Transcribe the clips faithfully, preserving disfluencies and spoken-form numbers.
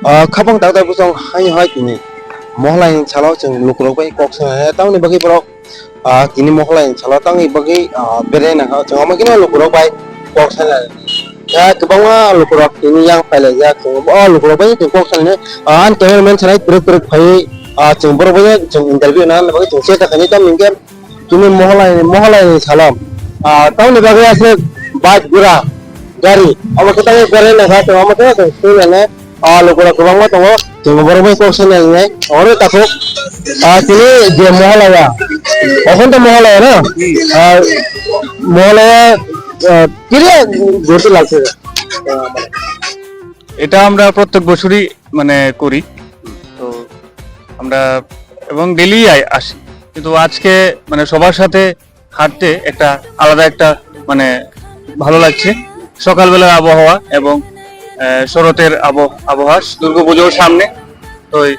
Ah, khapang tak tak bwsong hai hai tini. Mohalai ni salo chwng lukurok bai kok swngnai. Tamoni bagwi borok, ah, tini mohalai ni salo tangwi bagwi, ah, berai nangkha. Chwng omo khe lukurok bai kok swngnai. Ya, kwbangma lukurok tini yang phailaijak. Chwng o lukurok bai chwng kok swngnai. Ah, ang cameraman sanai twrwk twrwk phaiwi, ah, chwng borok bai chwng interview nangna bagwi chwng chesta khainai. Tamoni hwnkhe Chini mohalai, mohalai ni salo. Ah, tamoni bagwi aswk bike gura, gari. Omo khe tangwi berai nangkha, tei omo khe tong sui mane. Ah, lukurok kwbangma tongo, chwng borok bai kok swnai nai. Oro takhuk, ah, chini je mohalaya. Okhon to mohalaya na? Ah, mohalaya, ah, kiriya gurti lagse. এটা আমরা প্রত্যেক বছরই মানে করি। তো আমরা এবং ডেইলি আসি, কিন্তু আজকে মানে সবার সাথে হাঁটতে একটা আলাদা একটা মানে ভালো লাগছে। সকালবেলার আবহাওয়া এবং আহ, শরতের আবহ- আবহাওয়া, দুর্গাপুজোর সামনে। তো এই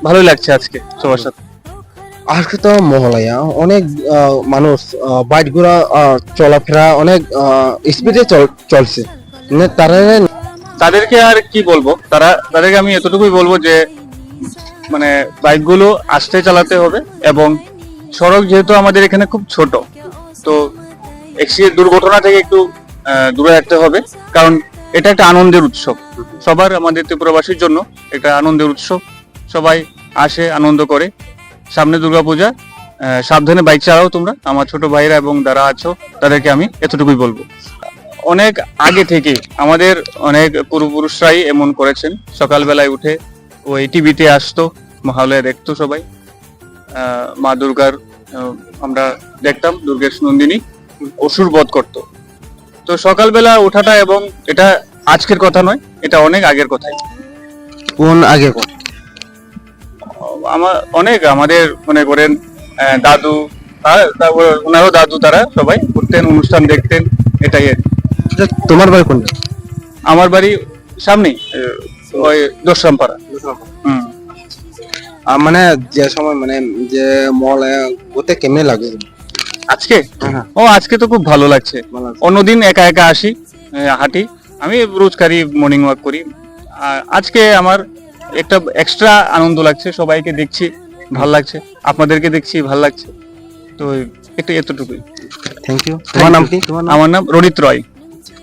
ভালোই লাগছে আজকে সবার সাথে। আজকে তো মহালয়া, অনেক আহ, মানুষ আহ, বাইক ঘোড়া আহ, চলাফেরা অনেক স্পিডে চল চলছে। মানে তারা তাদেরকে আর কি বলবো, তারা তাদেরকে আমি এতটুকুই বলবো যে মানে বাইকগুলো আস্তে চালাতে হবে এবং সড়ক যেহেতু আমাদের এখানে খুব ছোট, তো অ্যাক্সিডেন্ট দুর্ঘটনা থেকে একটু আহ, দূরে রাখতে হবে, কারণ এটা একটা আনন্দের উৎসব সবার, আমাদের ত্রিপুরাবাসীর জন্য একটা আনন্দের উৎসব। সবাই আসে, আনন্দ করে। সামনে দুর্গাপূজা, আহ, সাবধানে বাইক চালাও তোমরা, আমার ছোট ভাইরা এবং যারা আছো তাদেরকে আমি এতটুকুই বলবো। অনেক আগে থেকে আমাদের অনেক পূর্বপুরুষরাই এমন করেছেন, সকালবেলায় উঠে ওই টিভিতে আসতো, মহালয়া দেখতো সবাই। আহ, মা দুর্গার, আহ, আমরা দেখতাম দুর্গেশ নন্দিনী অসুর বধ করত। তো সকালবেলা ওঠাটা, এবং এটা আজকের কথা নয়, এটা অনেক আগের কথাই। কোন আগের কথা? আমার অনেক, আমাদের মনে করেন, আহ, দাদু, তার- তারপর ওনারও দাদু, তারা সবাই উঠতেন, অনুষ্ঠান দেখতেন, এটাই আর কি। আচ্ছা, তোমার বাড়ি কোন জায়গায়? আমার বাড়ি সামনেই, আহ, ওই দশরামপাড়া। হুম। আহ, মানে যে সময় মানে যে মহলে ঘুরতে কেমনে লাগে? আজকে? হ্যাঁ, হ্যাঁ। ও, আজকে তো খুব ভালো লাগছে। ভালো লাগছে। অন্যদিন একা একা আসি, আহ, হাঁটি। আমি রোজকারই মর্নিং ওয়াক করি। আ- আজকে আমার একটা এক্সট্রা আনন্দ লাগছে, সবাইকে দেখছি, ভালো লাগছে, আপনাদেরকে দেখছি, ভালো লাগছে। তো একটু এতটুকুই। Thank you. তোমার নাম কি? তোমার নাম? আমার নাম রোনিত রয়।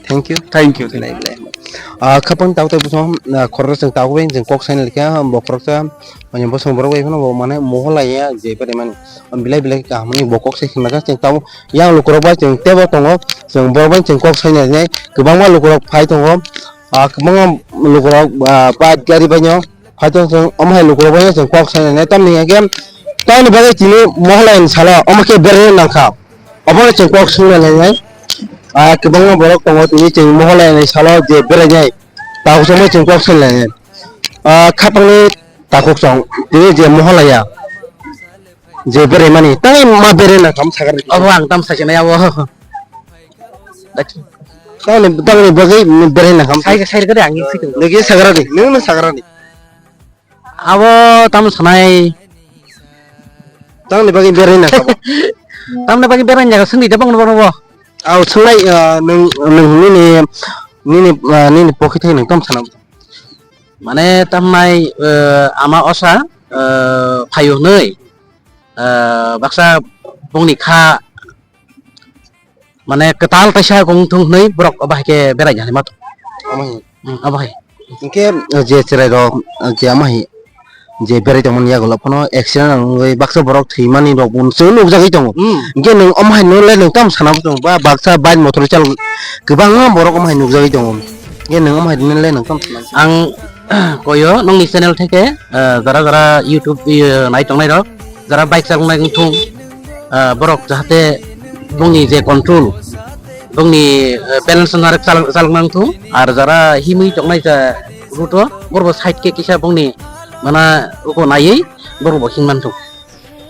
Thank you. Thank you. Belai, belai. Ah, khapang tau tei bosong, ah, khoroksa chwng tabuk bai chwng kok sainai kha, bo khoroksa, mane bosong borok bai phano bo mane mohalaya je bari mani. Belai belai kaham ni bo kok sai khna kha chwng tabuk yang lukurok bai chwng tebo tongo, chwng borok bai chwng kok sainai nai kwbangma lukurok phai tongo, ah, kwbangma lukurok, ah, bike gari bai no. Haitong chwng omo hai lukurok bai chwng kok sanai nai, tamni hwnkhe tamni bagwi tini mohalai ni salo omo khe berai nangkha. Obono chwng kok swngnai nai, ah, kwbangma borok tongo tini chwng mohalai ni salo je berai nai, takhuk chwng kok swngnai nai. Ah, khapangni takhuk chwng tini je mohalaya je berai mani, tei ma berai nangkha, sakha rw. Obo ang tam sakhe nai abo. Tamni, tamni bagwi berai nangkha. Sai, sai rw khe de ang sik. Nokhe sakha rw di, nwng no sakha rw di. Abo tamo sanai. Tamni bagwi berai na kabo? Tamni bagwi berai na swngdi de bongno bongno bo. Aw swngnai, ah, nwng, nwng nini, nini, ah, nini pokhe thai nwng tam sana? Mane tamnai, eh, ama osa, eh, phaio hwnwi, eh, baksa bongni kha mane kwtal kaisa kong thung hwnwi borok obo hai khe berai ya hinwi ma tong. Omo hai. Hmm, obo hai. Hinkhe je chwrai rok je omo hai je berai tongmani yagulo phano accident wngwi baksa borok thwimani rok bo chwng nukjagwi tongo. Hmm. Hinkhe nwng omo hai no le nwng tamo sana bo tongo ba baksa bike motor chal kwbangma borok omo hai nukjagwi tongo. Hinkhe nwng omo hai no le nwng tamo sana bo tongo. Ang koyo nokni channel theke, eh, jara jara YouTube, eh, nai tongnai rok, jara bike chaloknai wngthung, ah, borok jahate bongni je control, bongni, eh, balance narwk chalok, chalok nangthung, ar jara himwi toknai ja route o, borok bo side khe kisa bongni mana uko naiwi borok bo him manthung.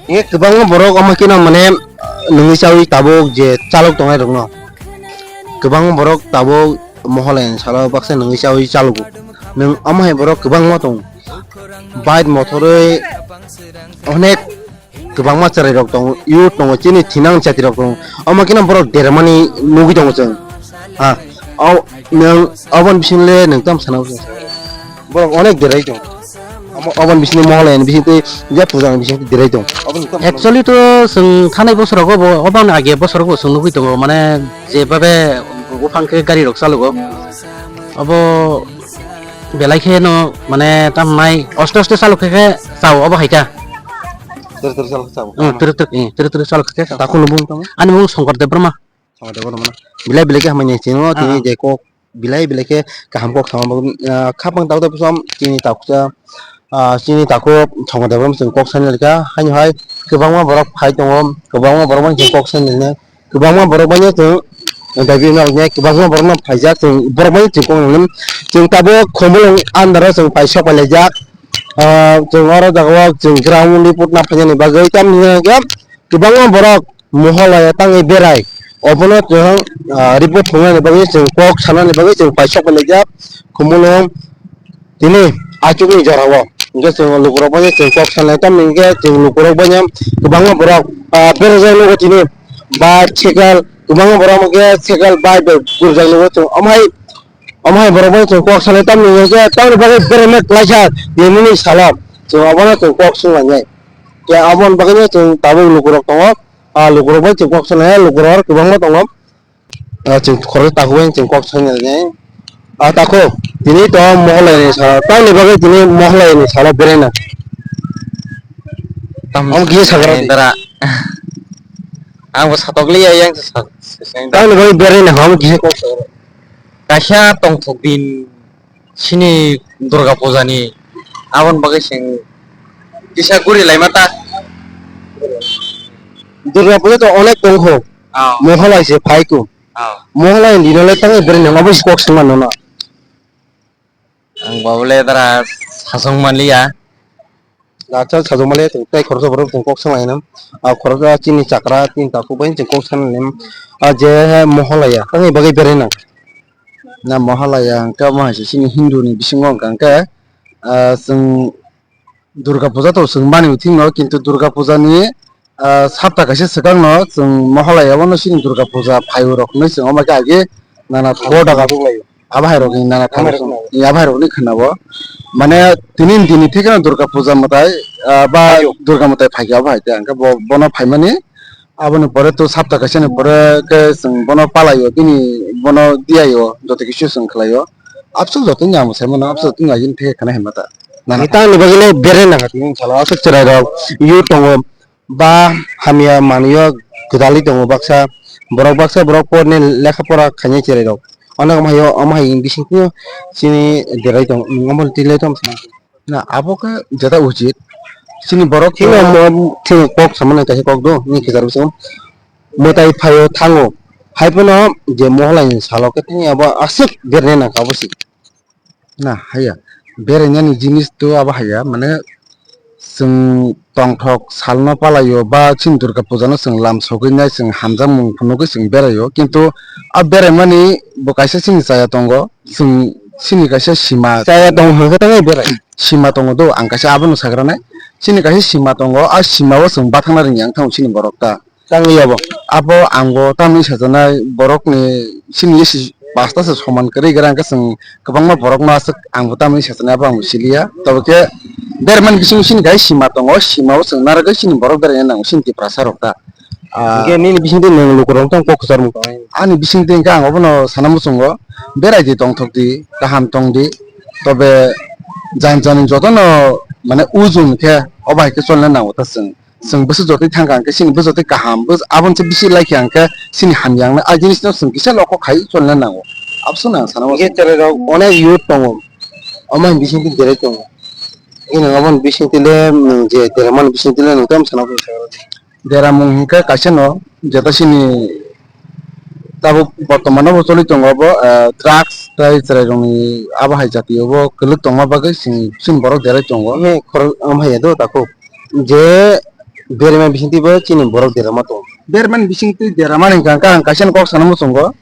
Nge kwbangma borok omo kheno mane nungwi chawi tabuk je chalok tongnai rokno, kwbangma borok tabuk mohalai salo baksa nungwi chawi chalogo. Nwng omo hai borok kwbangma tongo, bike motorwi onek kwbangma chwrai rok tongo, youth tongo, chini thinang chati rok tongo, omo kheno borok dermani nugwi tongo chwng. Ha, o nwng oboni bising le nwng tamo sana? Borok onek derai tong. Amo, oboni bisingtwi Mohalaya ni bisingtwi je puja ni bisingtwi derai tong. Oboni tamo. Actually to chwng thanai bosorogo bo, oboni age bosorogo chwng nugwi tongo, mane jebabe buphang khe gari rok chalogo. Obo belai khe no mane tamnai oste oste chalok khe khe chao obo hai kha. Tere tere chalok chao. Hmm, tere tere, eh, tere tere chalok khe chao. Takhuk ni bumung tamo? Ani bumung Shankar Debbarma. Belai belai khe hamya ni sini o, tini je kok belai belai khe kaham kok sama bagwi, ah, khapang tabuk tabuk som chini takhuk, ah, chini takhuk Shankar Debbarma chwng kok sanai kha. Haino hai kwbangma borok phai tongo, kwbangma borok bai chwng kok sanai, kwbangma borok bai chwng interview rok nai, kwbangma borok no phaijak, chwng borok bai chwng kok nai, chwng tabuk Khumulwng under o chwng pai sok pai laijak. Ah, chwng oro jaga o chwng ground report na phainani bagwi tamni hwnkhe kwbangma borok Mohalaya tangwi berai. Obono chwng, ah, report thungnani bagwi chwng kok sanani bagwi chwng paisok laijak. Khumulwng tini achukni jorao. Hwnkhe chwng lukurok bai chwng kok sanai, tamni hwnkhe chwng lukurok bai kwbangma borok, ah, berajak nugo tini. Ba cycle, kwbangma borok hwnkhe cycle bai bai gurjak nugo chwng. Omo hai, omo hai borok bai chwng kok sanai, tamni hwnkhe tamni bagwi berajak klaijak nini salo. Chwng obono chwng kok sunglainai. Khe aboni bagwino chwng tabuk lukurok tongo. Ah, lukurok bai chwng kok sanai, lukurok kwbangma tongo. Ah, chwng khoroksa takhuk bai chwng kok sanai. Ah, takhuk, tini to Mohalaya ni salo, tamni bagwi tini Mohalaya ni salo beraina. Tam Ang kisa sagra. Dara. Ang bo satok liya yang sa-, sa-, sa-, Tamni bagwi beraina, ang kisa kok sagra. Kaisa tongthok din. Chini Durga Puja ni aboni bagwi chwng kisa guri laima ta. Durga Puja to onek tong kho. Ah. Mohalaya se phai kho. Ah. Mohalaya ni dino le tang bere nang abo kok sima nono. Ang babole dara sasong manliya. Acha sajwk male chwng tei khoroksa borok chwng kok sanglai nw. A khoroksa chini chakra chini takhuk bai chwng kok sanglai nw. A je Mohalaya tamni bagwi berai nang. Na Mohalaya hwnkhe omo hai se chini Hindu ni bisingo hwnkha hwnkhe, ah, chwng Durga Puja to chwng mani thwino, kintu Durga Puja ni, ah, sapta kaisa swkang no chwng Mohalaya o no chini Durga Puja phaio rok hinwi chwng omo khe age nana thago daga. Abo hai rokni nana tamo Abo hai rokni. Abo hai rokni khwna bo. Mane tini ni dini thik no Durga Puja mwtai, ah, ba Phaio. Durga mwtai phaikha abo hai te. Hwnkhe bo, bono phaimani aboni pore to sapta kaisa ni pore khe chwng bono palaio, bini bono diyaio, joto kisu chwng khlaio. Absuk joto ni amo sai mano, absuk joto ni agini thik khwna hinma ta. Nana. Ni tangni bagwi le bere nang kha tini salo, aswk chwrai rok youth tongo. Ba hamya manwi o gwdalwi tongo baksa, borok baksa borok porni lekha pora khainai cherai rok. Onek omo hai o, omo hai bisingtwi chini derai tongo, omo twi lai tong. Na abo khe jeta uchit. Chini borok Chini khe omo, chini kok samani kaisa kok do, ni kichar bising. Mwtai phaio thango. Hai phano je Mohalaya ni salo khe thangya abo aswk bernai nang kha abo se. Na, haya. Berainani jinis to abo haya, mane, chwng tongthok salno palaio ba chini Durga Puja no chwng lam sogwi nai chwng hamjakmung phunugwi chwng beraio, kintu a beraimani bo kaisa chini chaya tongo, chwng chini kaisa sima. Chaya tongo hwnkhe tamo berai? Sima tongo do, ang kaisa abono sagranai. Chini kaisa sima tongo, a simao chwng bathangna rwngya wng thango chini borok ta. Tangwi abo. Abo ang bo tamni sajaknai borokni chini isi pasta se soman kwrwi gra hwnkhe chwng kwbangma borokno aswk ang bo tamni sajaknai abo ang bo siliya. Tobo khe bermani bising chini gai sima tongo, o sima o chwng narwgwi chini borok beraina nango chini Tiprasa rok ta. Ah, Hwnkhe nini bisingtwi nwng lukurok tong kok kwchar mung tongnai? Ani bisingtwi hwnkhe ang obono sana muchungo, berai di tongthok di, kaham tong di, tobe jan jani jotono mane ujun khe obo hai khe cholna nango ta chwng. Chwng bwswk jotoi thangkha hwnkhe chini bwswk jotoi kaham, bwswk aboni se bisi laikha hwnkhe chini hamya wngnai. A jinisno chwng kisa loko khai cholna nango. Abswkno ang sana uansukha. Hwnkhe chwrairok onek youth tongo. Omo hai bisingtwi derai tongo. Bini omo hai bisingtwi le nwng je deramani bisingtwi le nwng tamo sana uansukha. Deramung hwnkhe kaisano jeta chini tabuk bortomano bo choli tongo obo, ah, drugs tei chwrairokni abo hai jatio bo kwlwk tongma bagwi chini, chini borok derai tongo. Omo hai khorok, omo hai ya do takhuk. Je berma bisingtwi bo chini borok derama tongo. Bermani bisingtwi derama ni hwnkha hwnkhe ang kaisa kok sana muchungo.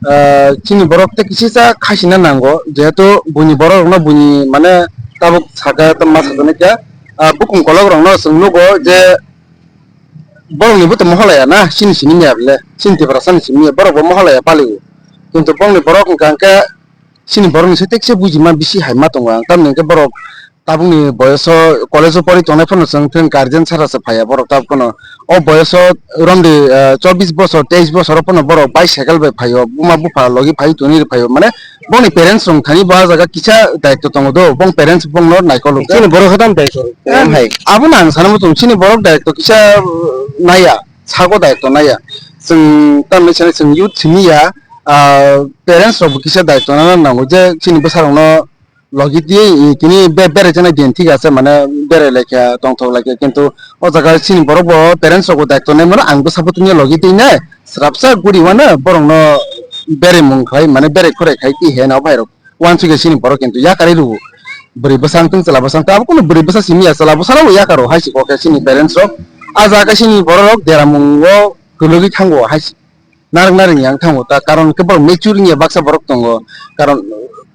Ah, chini borok tei kisisa khaisina nango, jehetu buini borok rokno buini mane tabuk saka tei ma sajaknai khe, ah, bukung kolok rokno chwng nugo je borokni bo to Mohalaya na, chini simi ya bile, chini Tiprasa ni simi ya, borok bo Mohalaya palio. Kintu bongni borok hwnkha hwnkhe Chini borok ni se tekse bujima bisi hai ma tongo ang, tamni hwnkhe borok tabukni boyoso college o pori tongnai phano chwng thwng guardian sara se phaiya borok tabuk phano. O boyoso romdi, eh, chobbish bosor, teis bosor o phano borok bicycle bai phaio, buma bupha logi phai tongwi phaio, mane bongni parents rok thani bo ah jaga kisa daitw tongo do, bong parents bongno naikol rok. Chini borok hatam daitw. Eh, hai. Abono ang sana muchung, chini borok daitw kisa, uh, naiya, sago daitw naiya. Chwng tamni sana chwng youth simi ya, ah, parents rok bo kisa daitw nana nango je chini bwsa rokno logi twi, i, tini be-, berai jaknai din thik ase, mane berai laikha, tongthok laikha, kintu o jaga chini borok bo parents rok bo daitw nai mano, ang bwsa bo tini logi twi nai, swrapsa guri wano borok no berai mung khai, mane berai khurai khai twi he na o bhai rok wansukya chini borok kintu yakarwi rwo. Bwrwi bwsa wngtong chwla bwsa wngtong, abo kunu bwrwi bwsa simi ya, chwla bwsa rok bo yakaro hai se kok khe chini parents rok. A jaga chini borok rok dera mung o kwlwgwi thango hai se. Narwk narwk yang thango ta, karon khe borok mature wngya baksa borok tongo. Karon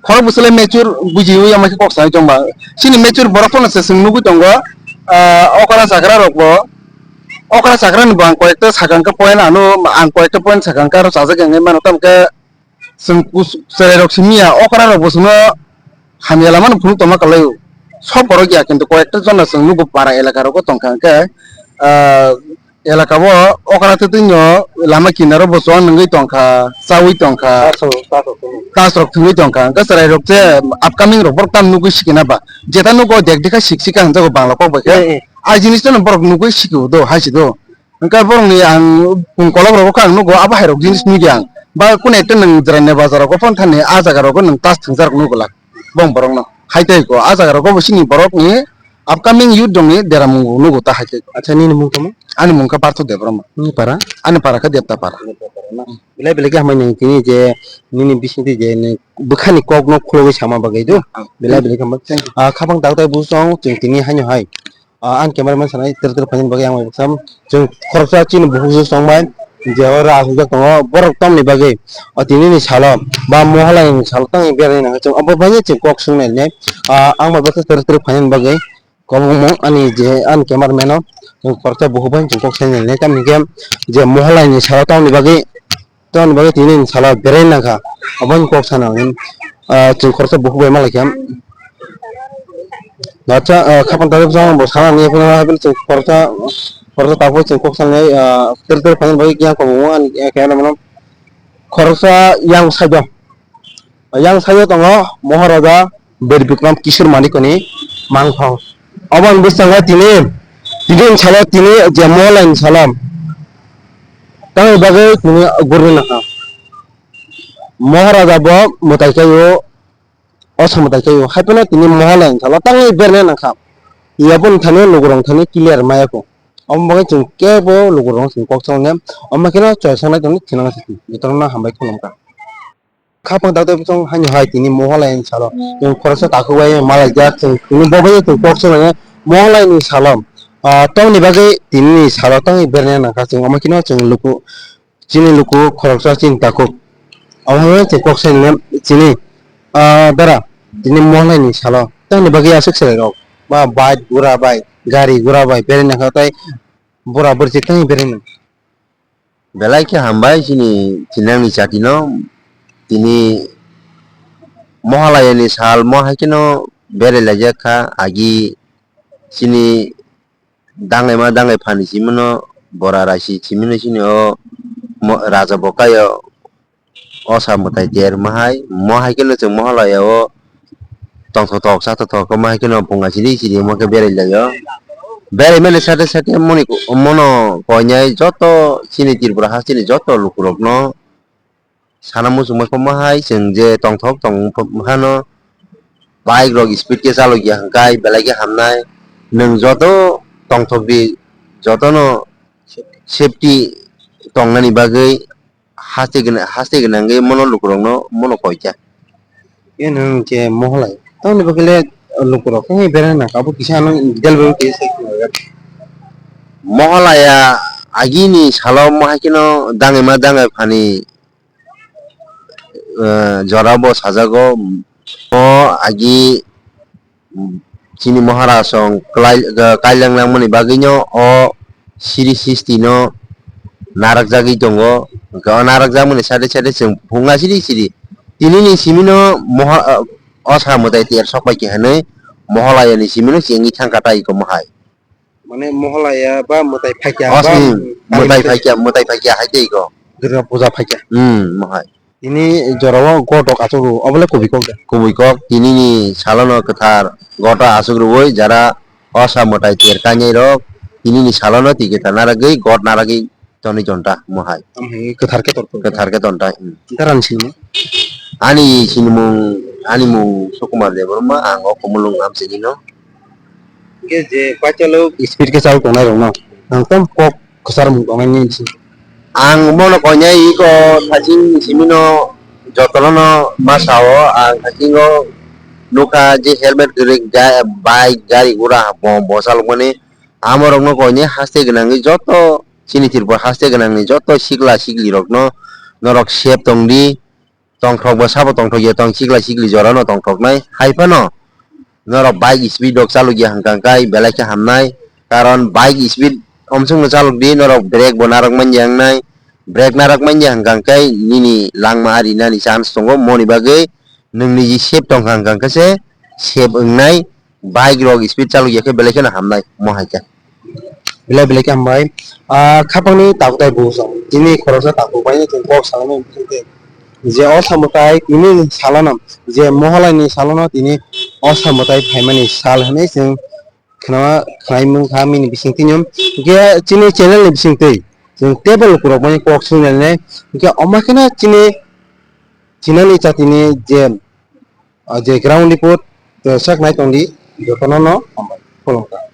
khorok bwswlai mature bujiwi ama khe kok sanai tongba. Chini mature borok phano se chwng nugwi tongo. Ah, okra chakra rok bo, okra chakra ni bo ang koyekta sakang khe point ano, ang koyekta point sakang khe aro chajak yang mano, tamo khe chwng kus-, chwrai rok simi ya, okra rok bo chwngno hamya lama no phunuk tongma kwlai o. Sok borok ya, kintu koyekta jona chwng nugo para elaka rogo tongkha hwnkhe, ah, elaka o okra twtwi no lama kinaro bo chuwang nungwi tongkha, chawi tongkha, tas rok, tas rok thwngwi. Tas rok thwngwi tongkha. Hwnkhe chwrai rok je upcoming rok borok tam nugwi sikina ba. Jeta nugo dek dikha sik sika hwnjago bangla kok bai khe. Eh, eh. A jinis no borok nugwi sikio do, hai si do. Hwnkhe borokni ang pung kolok rogo khe ang nugo, abo hai rok jinis nugya ang. Ba kunu ekta nwng jwraini bazar rogo phone thani a jaga rogo nwng tas thwngjak nugo la. Bong borokno. Hai tei ko, a jaga rogo bo chini borokni upcoming youth rokni dera mung nugo ta hai tei ko. Acha, nini mung tamo? Ani mung khe Partho Debbarma. Nini para? Ani para khe Debta para. Belai belai khe hambai nang tini je nini bisingtwi je ni bwkhani kokno khulogwi sama bagwi do. Ah. Belai belai khe hambai. Thank you. Ah, khapang tak tak busong chwng tini haino hai. Ah, ang cameraman sanai ter ter phaini bagwi ang bai bwsam. Chwng khoroksa chini bukhuk je songbai, je oro aswkjak tongo, borok tamni bagwi. O tinini salo, ba mohalai ni salo tangwi berani nangkha chwng, obo baino chwng kok swngnai nai. Ah, ang bai bwsam ter ter phaini bagwi, kobongma ani je, ani cameraman o, chwng khoroksa bukhuk bai chwng kok swngnai nai. Tamni khe je mohalai ni salo tamni bagwi, Tamoni bagwi tini salo berai nangkha, aboni kok sana hwn, ah, chwng khoroksa bukhuk bai malaikha. Acha, ah, khapang tari bwsang bo sana ni phano haibini chwng khoroksa, khoroksa tabuk chwng kok sana, ah, ter ter phaini bagwi kiyang kobongo ani khe ano mano khoroksa yang side o. Yang side o tongo Maharaja Bir Bikram Kishore Manikni mangkhor. Aboni bwskango tini, tini salo tini je Mohalai ni salo. Tamoni bagwi tini gurui nangkha. Maharaja bo mwtai kaiyo, osa mwtai kaiyo. Haiphano tini Mohalai ni salo tangwi berne nangkha. Yaboni thani lugurong thani clear maya kho. Omo bagwi chwng kebo lugurong chwng kok chongnai. Omo kheno choi sanai tongni thinang siti. Jotono hambai khulumkha. Khapang dakti bwsong haino hai tini Mohalai ni salo. Chwng khoroksa takhuk bai malaijak, chwng tini bo bai chwng kok swngnai Mohalai ni salo. Ah, tongni bagwi tini ni salo tongwi berne nangkha chwng, omo kheno chwng luku, chini luku khoroksa chini takhuk. Omo hai chwng kok swngnai chini, ah, dara tini Mohalai ni salo. Tongni bagwi aswk chwrai rok ba bike gura bai, gari gura bai bere nangkha tai bura bwrwi tongwi bere nang. Belai khe hambai chini thinangni chati no, tini Mohalaya ni sal mo hai kheno berai laijak kha, agi chini dangai ma dangai phani simi no bora raisi simi no chini o mo-, raja bo kai o osa mwtai der ma hai, mo hai kheno chwng Mohalaya o tongthok tok cha thok thok ma hai kheno punga chiri chiri ma khe berai lai o. Berai mani sade sade moni ko-, mono koinai joto chini Tripura hasteni joto lukurokno sana muchungma khe ma hai chwng je tongthok tong phano bike rok speed khe chalokya hwnkhe belai khe hamnai. Nwng joto tongthok di, jotono safety tongnani bagwi haste gwnang, haste gwnangwi mono lukurokno mono koikha. E nwng je Mohalai, tamoni bagwi le lukurok wngwi bera nangkha, abo kisa ano detail bai kisa se. Mohalaya agini salo mo hai kheno dangwi ma dangwi phani, eh, jora bo sajago. O agi chini Maharaj rok klai-, eh, kailang langmani bagwino o siri sisti no narakjagwi tongo. Hwnkhe o narakjakmani sade sade chwng phunga siri siri Tini ni simi no moha, ah, osa mwtai ter sok pai khe hinwi Mohalaya ni simi no chengwi thangkha tai iko mohai. Mane Mohalaya ba mwtai phaikya ba Osni mwtai phaikya, mwtai phaikya hai tei iko. Durga puja phaikya. Hmm, mohai. Tini jorao gotok achuk rwo, obo le kubui kok da? Kubui kok, tini ni salo no kwthar gota achuk rwui jara osa mwtai ter kainai rok tini ni salo no twi kwthar naragwi got naragwi tonwi tonta mohai. Tamo hai kwthar khe torkho. Kwthar khe tonta, hmm. Nta rani sinimung? Ani sinimung, ani mung Sukumar Debbarma, ang o Kumulung Amchini no. Hingke je paichalok speed khe chal tongnai rok no, ang tam kok kwchar mung tongnai nini bising. Ang bono koinai iko thaching simi no jotono no ma sao, ang thachingo nukha je helmet kwrwi ga-, bike gari gura bo, bo chalokmani. Amorokno koinai haste gwnangwi joto chini Tripura haste gwnangni joto sikla siklirokno norok sep tongdi, tongthok bo sabo tongthok ya tong sikla sikli jorano tongthoknai. Hai phano norok bike speed rok chalok ya hwnkha hwnkhe belai khe hamnai, karon bike speed omsongno chalokdi, norok brake bo narwk manya wngnai, brake narwk manya hwnkha hwnkhe nini langma arinani chance tongo, moni bagwi nwngni je sep tongkha hwnkha hwnkhe se sep wngnai. Bike rok speed chalok ya khe belai kheno hamnai mo hai khe. Belai belai khe hambai. Ah, khapangni takhuk tai buchung. Tini khoroksa takhuk bai chwng kok salaimani bisingtwi. Je o samwtai tini salono, je Mohalaini salono tini o samwtai phaimani sal hinwi chwng khna-, khnaimung kha bini bisingtwi no. Hingkhe chini channel ni bisingtwi chwng teibo lukurok bai kok swinai nai. Hingkhe omo kheno chini, chinani jatini je, ah, je ground report, eh, sak nai tongdi, jotono no hambai. Khulumkha.